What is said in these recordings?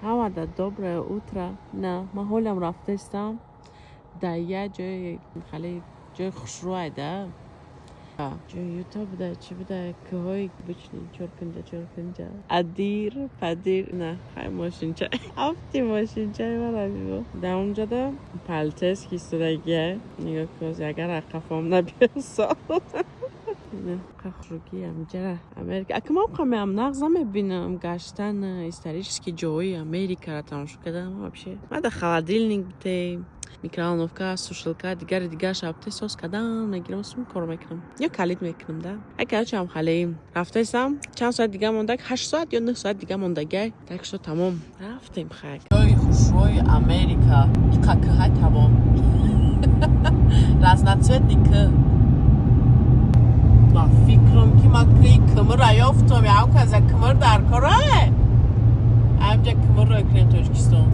Ҳамада доброе утро. На, ман ҳолам рафтаистам дар як ҷои хеле ҷои хушрӯай да. Ҷои Юта буда, чӣ буда, кӯҳҳои бучни, чоркунҷа, чоркунҷа. Адир, падир, на, хай мошинча. Афти мошинчаи ман абибо. Дар онҷода полицейский истодагия. Нигоҳ кун, агар қафом набиёсо. Хушрӯгӣ амҷара Америка. Ака ман қамеам нағз намебинам гаштан исторический ҷои Америкаро тамошо кардан вообще. Ман дар холодильник бите, микроволновка, сушилка, дигари дигар шабте соз кардан мегирам, сум кор мекунам. Ё калид мекунам да. Ай, короче, ам хале рафтаистам, чанд соат дига монда, 8 соат ё 9 соат дига мондагай. Так что тамом. Рафтем хак. Ҷои хушрӯи Америка. Иқа кӯҳай тамом. Разноцветный кӯ. Ба фикрам, ки ман кӯи кимирра ёфтам, яв каза кимир дар корае. Амҷа кимирро кунем Тоҷикистон.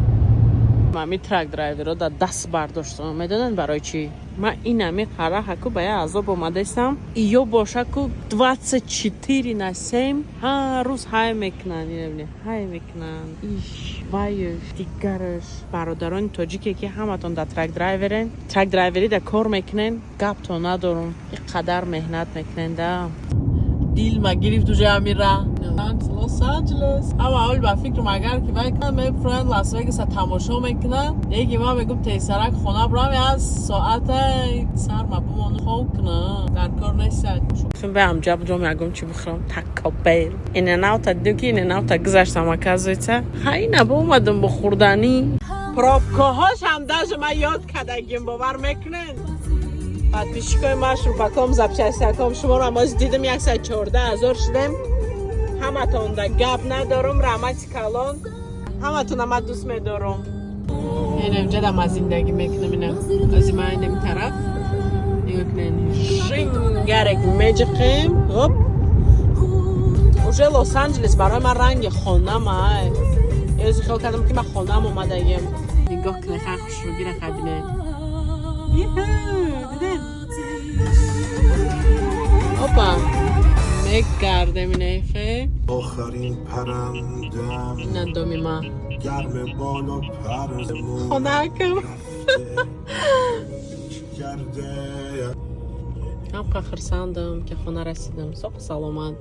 Мами truck driver ро дар даст бардоштам. Медонед барои чӣ? Ман инами қараҳаку ба як азоб омадаистам. Иё боша ку 24 на 7 ҳар рӯз ҳай мекунанд, инабини, ҳай мекунанд. Иш, вайш, дигараш. Бародарони тоҷике, ки ҳаматон дар truck driver ен, truck driver ӣ да кор мекунен, гаптон надорум. Ин қадар меҳнат мекунен да. Дил ма гирифт уже амира. Лос Анҷелес. Ама аввал ба фикрам, агар ки вай кунад, мефуранд Лас Вегаса тамошо мекунад. Яке ман мегум, тезсарак хона бурам, як соата сарма бимону хоб кунам. Дар кор нест. Ба амҷа будам, ягом чӣ бихӯрам, Taco Bell. In-N-Out дидем, ки In-N-Out гузаштам, оказывается. Хай, наба омадам бо хӯрданӣ. Пробкаҳошам даже ман ёд кардагим, бовар мекунед? Подписчикои ма, шурпаком, запчастяком, шуморо мо дидем, 114 000 шудем. Ҳаматонда гап надорум, раҳмати калон. Ҳаматона ман дӯст медорум. Ина инҷа ман зиндагӣ мекунам, ина. Ози ман инами тараф. Нигоҳ кунед. Шингарек меҷиқем. Хоп. Уже Лос-Анҷелес барои ман ранги хонам ай. Ёзи хиёл кардам, ки ман хонам омадагим. Нигоҳ кунед, хай хушрӯгира хабинед. Дидед? Опа. Мегардем инайхе. آخرین پرندم Ина доми ма. گرم بالا پر Хонакам. کرده. Ҳамқа хурсандам, ки хона расидам. Соқ саломат.